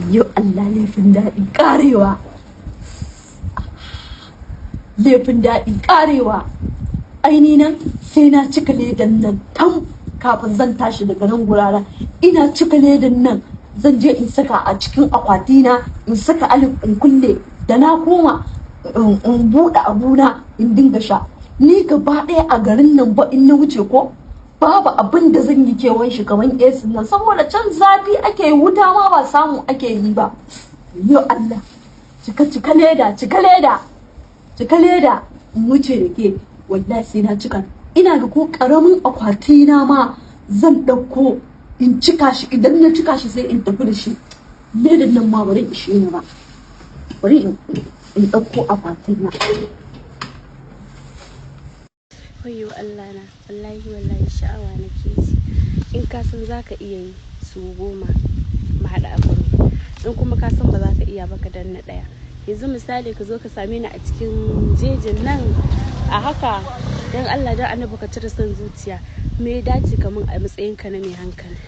Yau Allah, laifin daɗi ƙarewa, laifin daɗi ƙarewa. Aini nan sai na cika ledan nan tam kafin zan tashi daga nan gurara. Ina cika ledan nan, zan je in saka a cikin akwatina, in saka alif, in kulle. Da na koma in buɗe abuna in dinga sha. Ni gaba ɗaya a garin nan ba in na wuce ko babu abin da zan yi kewan shi kamar AC nan, saboda can zafi ake yi, wuta ma ba samu ake yi ba. Yau Allah, cika, cika leda, cika leda, cika leda in wuce da ke. Wallahi sai na cika. Ina ga ko karamin akwatina ma zan ɗauko in cika shi. Idan na cika shi, sai in tafi da shi. Ledan nan ma bari ishe ni ba, bari in ɗauko akwatina. Wayyo Allah na, wallahi wallahi sha'awa nake ji. In ka san za ka iya yi su 10, mu haɗa a guri. In kuma ka san ba za ka iya ba, ka danna ɗaya. Yanzu misali ka zo ka same ni a cikin jejin nan a haka, don Allah don Annabi ka cire son zuciya. Me ya dace ka mun a matsayinka na mai hankali?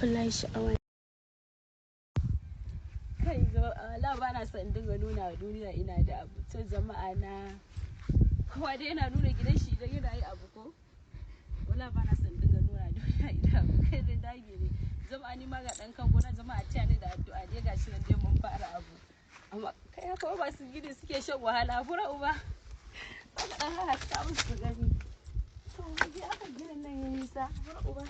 Wallahi sha'awa. Kai jama'a, ba na son in dinga nuna wa duniya ina da abu. To jama'a na, kowa dai yana nuna gidan shi idan yana yi abu ko? Wala ba na son dinga nuna duniya ina abu. Kai dai dage ne. Jama'a, ni ma ga dan kan gona. Jama'a, ciya ne da addu'a dai. Gashi nan dai mun fara abu. Amma kai, haka ba su gidi suke shan wahala. Fura uba. Aka dan haska musu su gani. To dai aka ginin nan ya nisa. Fura uba.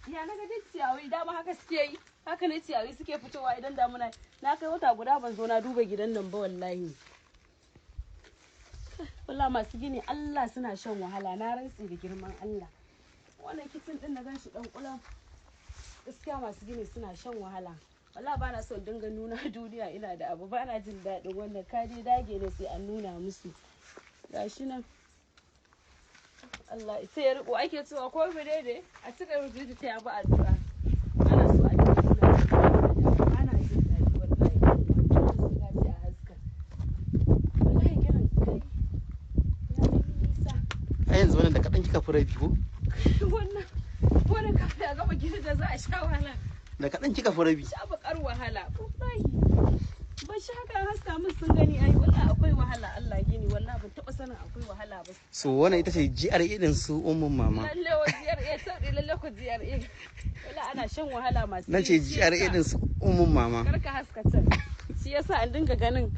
Ya na ga duk ciyawi dama haka suke yi. Haka ne ciyawi suke fitowa idan damuna. Na kai wata guda ban zo na duba gidan nan ba wallahi. Wallahi masu gini Allah suna shan wahala, na rantsi da girman Allah. Wannan kitchen din na gan shi dan kulan. Gaskiya masu gini suna shan wahala. Wallahi bana so in dinga nuna duniya ina da abu, bana jin daɗin wannan. Ka dai dage ne sai an nuna musu. Gashi nan. Allah sai ya riko ake cewa ko ne a cika rubutu ta yabi addu'a. Ana so a dinga nuna, ana jin daɗi wallahi. Wannan ce a haska. Wallahi ginin kai ya yi nisa. A yanzu wannan da kaɗan kika fi rabi ko? Wannan kafin a gama gidan da za a sha wahala. Da kaɗan kika fi rabi. Sha bakar wahala wallahi. Ban sha haka haska mun sun gani ai. Wallahi akwai wahala Allah gini, wallahi ban taba sanin akwai wahala ba. So wannan ita ce GRA din su ummun mama. Lalle wa GRA sauɗi, lalle ku GRA. Wallahi ana shan wahala masu Na ce yi, shi GRA yasa din su ummun mama. Kar ka haska can. Shi yasa an dinga ganin